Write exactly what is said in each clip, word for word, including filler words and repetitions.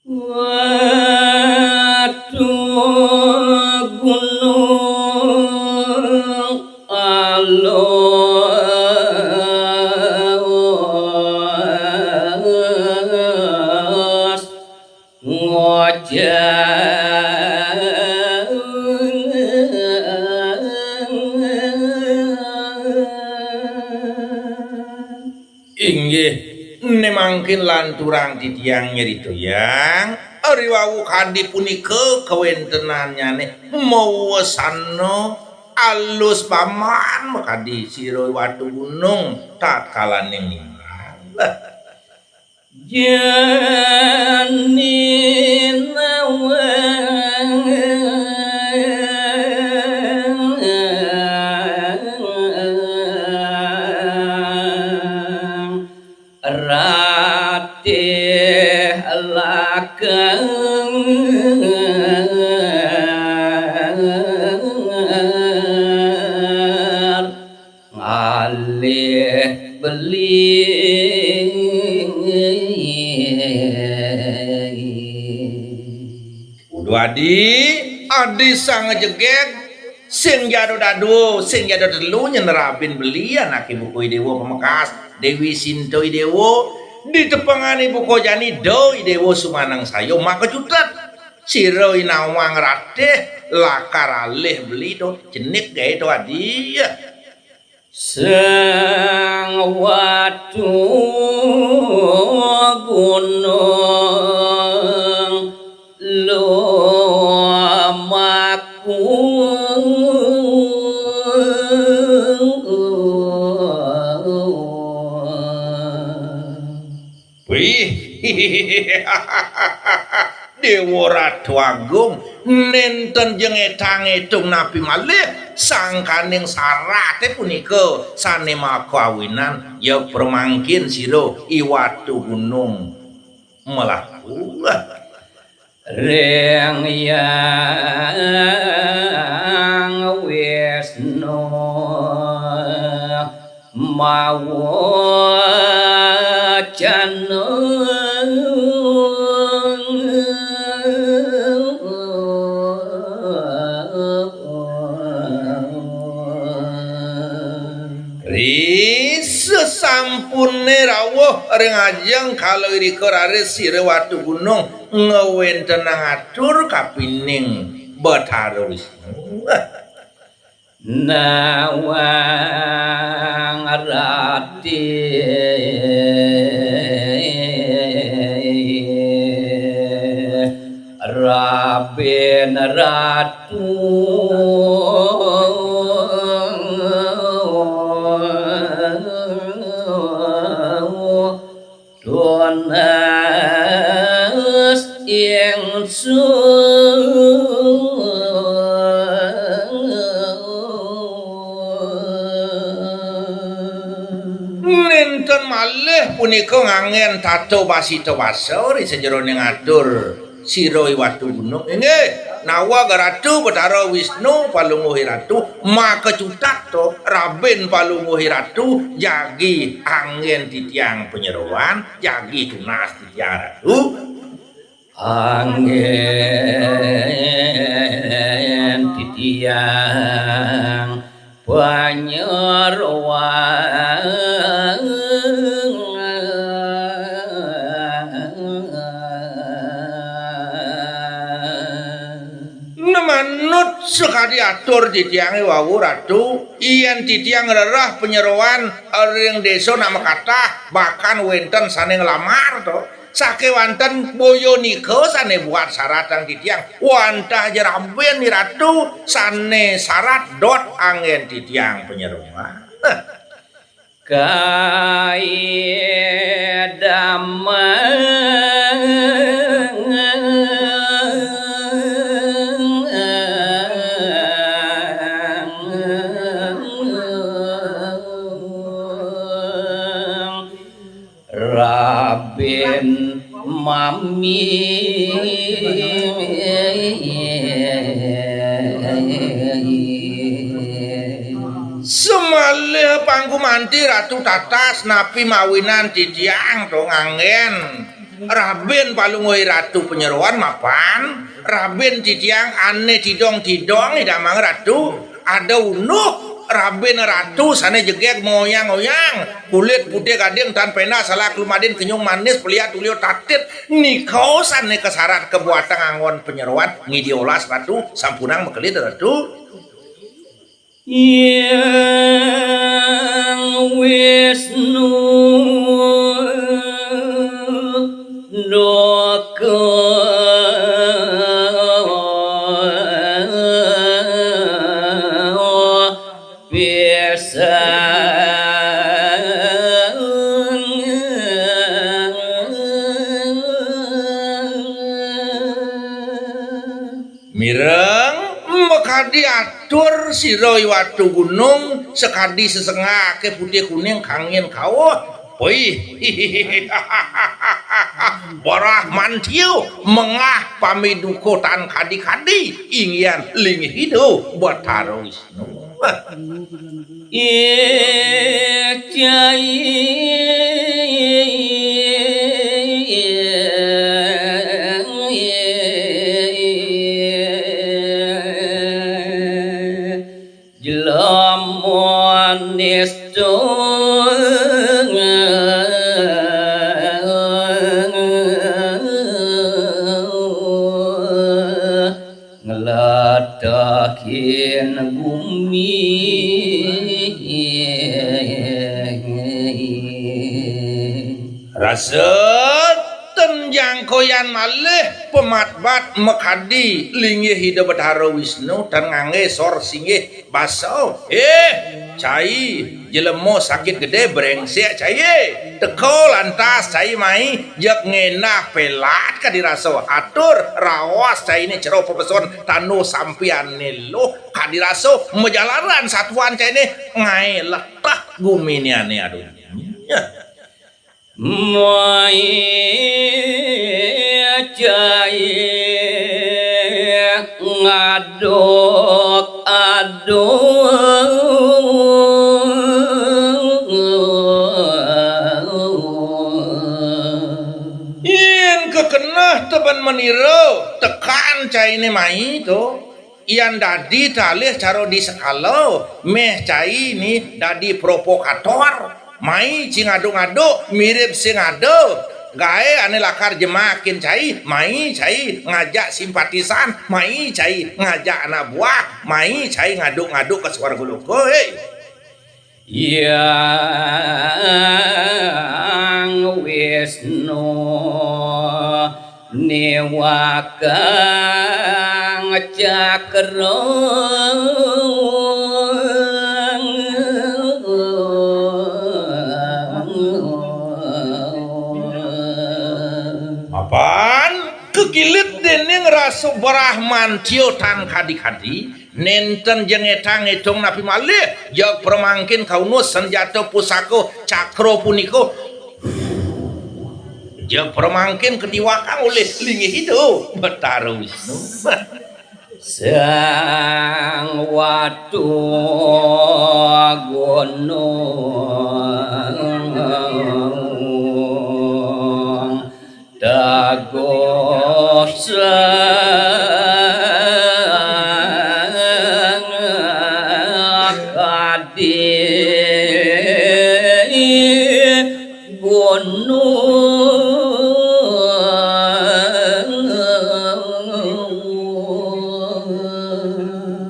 Waduh gunung alus ngojang. Inggih, ne mangkin lanturang titiang nyritayang, riwau kadi punika kawentenannyane mawesana alus paman makadi sira Watu Gunung tatkalaning ninggal. Jani nawang ratih lakar ngalih beli. Kudu adi, adi sang jegeg, sing jada dadua, sing jada telu nyen rabin beli anake buka Idewa pamekas, Dewi Sinta Idewa, ditepengane buka jani da Idewa sumanangsaya maka cutet. Sira inawang ratih lakar alih beli to, cenik gae to adi. Sang Watu Gunung lumaku. Wih, Dewa Ratu Agung, nenten jeng etang-etung napi malih sangkaning sarate punika sane makawinan, ya pramangkin sira I Watu Gunung mlaku. Ring Hyang Wisnu mawacana. Ri sesampune rawuh ring ajeng kala irika raris sira Watu Gunung ngwentenang atur kapining Betara Wisnu. Nawang ratih rabin ratu. Tunas ingsun. Nenten malih punika nganggen tata basita basa ri sajeroning atur sira I Watu Gunung. Inggih, nawag Ratu Betara Wisnu Palungguh I Ratu, maka cutet to rabin Palungguh I Ratu jagi anggen titiang panyeroan, jagi tunas titiang Ratu. Anggen titiang panyeroan. Manut sakadi atur titiange wau, Ratu, yen titiang ngrereh panyeroan ring desa nak makatah, bahkan wenten sane nglamar to. Sakewanten boya nika sane buat saratang titiang, wantah ja rabin I Ratu sane sarat dot anggen titiang panyeroan. Nah. Kaidamang rabin mami. Semalih panggumanti Ratu Tatas, napi mawinan titiang to nganggen Rabin Palungguh Ratu Panyeroan mapan, rabin titiang ané tidong-tidong idamang Ratu, ada unduh rabin Ratu sané jegég ngoyang-ngoyang, kulit putih gading tan péndah salak lumadin kenyung manis peliat tulio tatit, nika sané kasarat kabuatang anggon Panyeroan ngidih olas Ratu, sampunang makelid Ratu. Yang Wisnu duka pisan. Mireng, makadi atur sira I Watu Gunung, sakadi sesenggaké putih kuning kangin kauh. Puih. Barah mantiu, mengah pamiduka tan kadi-kadi, inggihan linggih Ida Batara Wisnu. Ih, cai. Jelema nista ngletakin gumi. Rasa ten jangkoyan malih pamatbat makadi linggih Ida Betara Wisnu tan nganggé sor singgih basa. Eh, cai, jelema sakit gedé, bréngsék cai. Teka lantas cai mai, jeg ngenah pelat kadi rasa. Atur raos cainé cero pepeson tanda sampiané luh kadi rasa. Majalaran satuan cainé ngaé letah guminé ané aduh. Ya. Mai cai ngaduk-aduk. Yén kekeneh teben manira tekan cainé mai to. Yan dadi talih cara disekala, méh cai ni dadi provokator. Mai ci ngaduk-ngaduk, mirib sing ada. Gaé ané lakar jemakin cai, mai cai ngajak simpatisan, mai cai ngajak anak buah, mai cai ngaduk-ngaduk ka swarga loka. Héi. Hyang Wisnu niwakang cakra. Mapan kekilit déning rasa Brahman cia tan kadi-kadi. Nénten ja ngétang-étung napi malih, jeg pramangkin kaunus sanjata pusaka cakra punika. Jeg pramangkin katiwakang olih linggih Ida Betara Wisnu. Sang Watu Gunung. Teguh sangkadi gunung.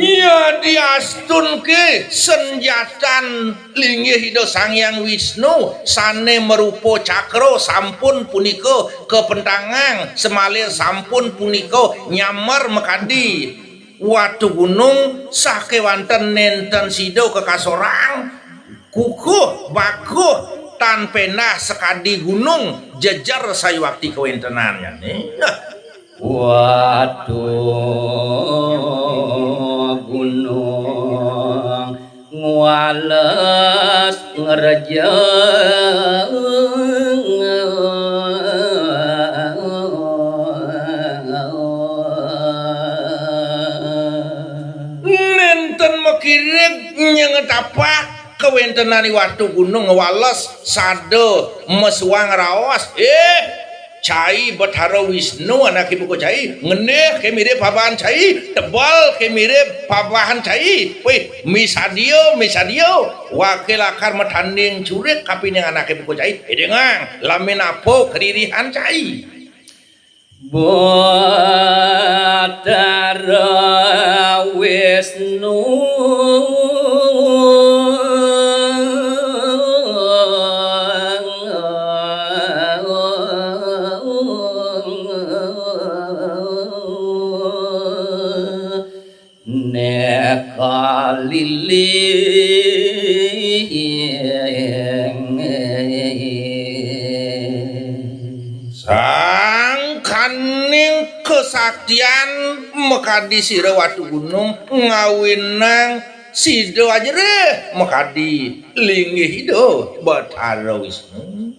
Iya diastunke senjatan linggih Ida Sang Hyang Wisnu sane marupa cakra sampun punika kapentangang, samalih sampun punika nyamar makadi watu gunung, sakewanten nenten sida kakasorang, kukuh bakuh tan pendah sakadi gunung jejer sayuakti kawentenannyane. Watu gunung ngwales ngrejeng. Nenten makirig nyengetapak kawentenan i watu gunung ngwales sada masuang raos. Eh, Cai Betara Wisnu anaké buka cai, ngendih ké mirib pabahan cai, tebel ké mirib pabahan cai. Wih, misadia, misadia. Waké lakar matanding curik kapining anaké buka cai. Édéngang, lamin apa karirihan cai. Betara Wisnu neka lilih. Sangkaning kasaktian makadi sira Watu Gunung ngawinang sida ajerih makadi linggih Ida Betara Wisnu.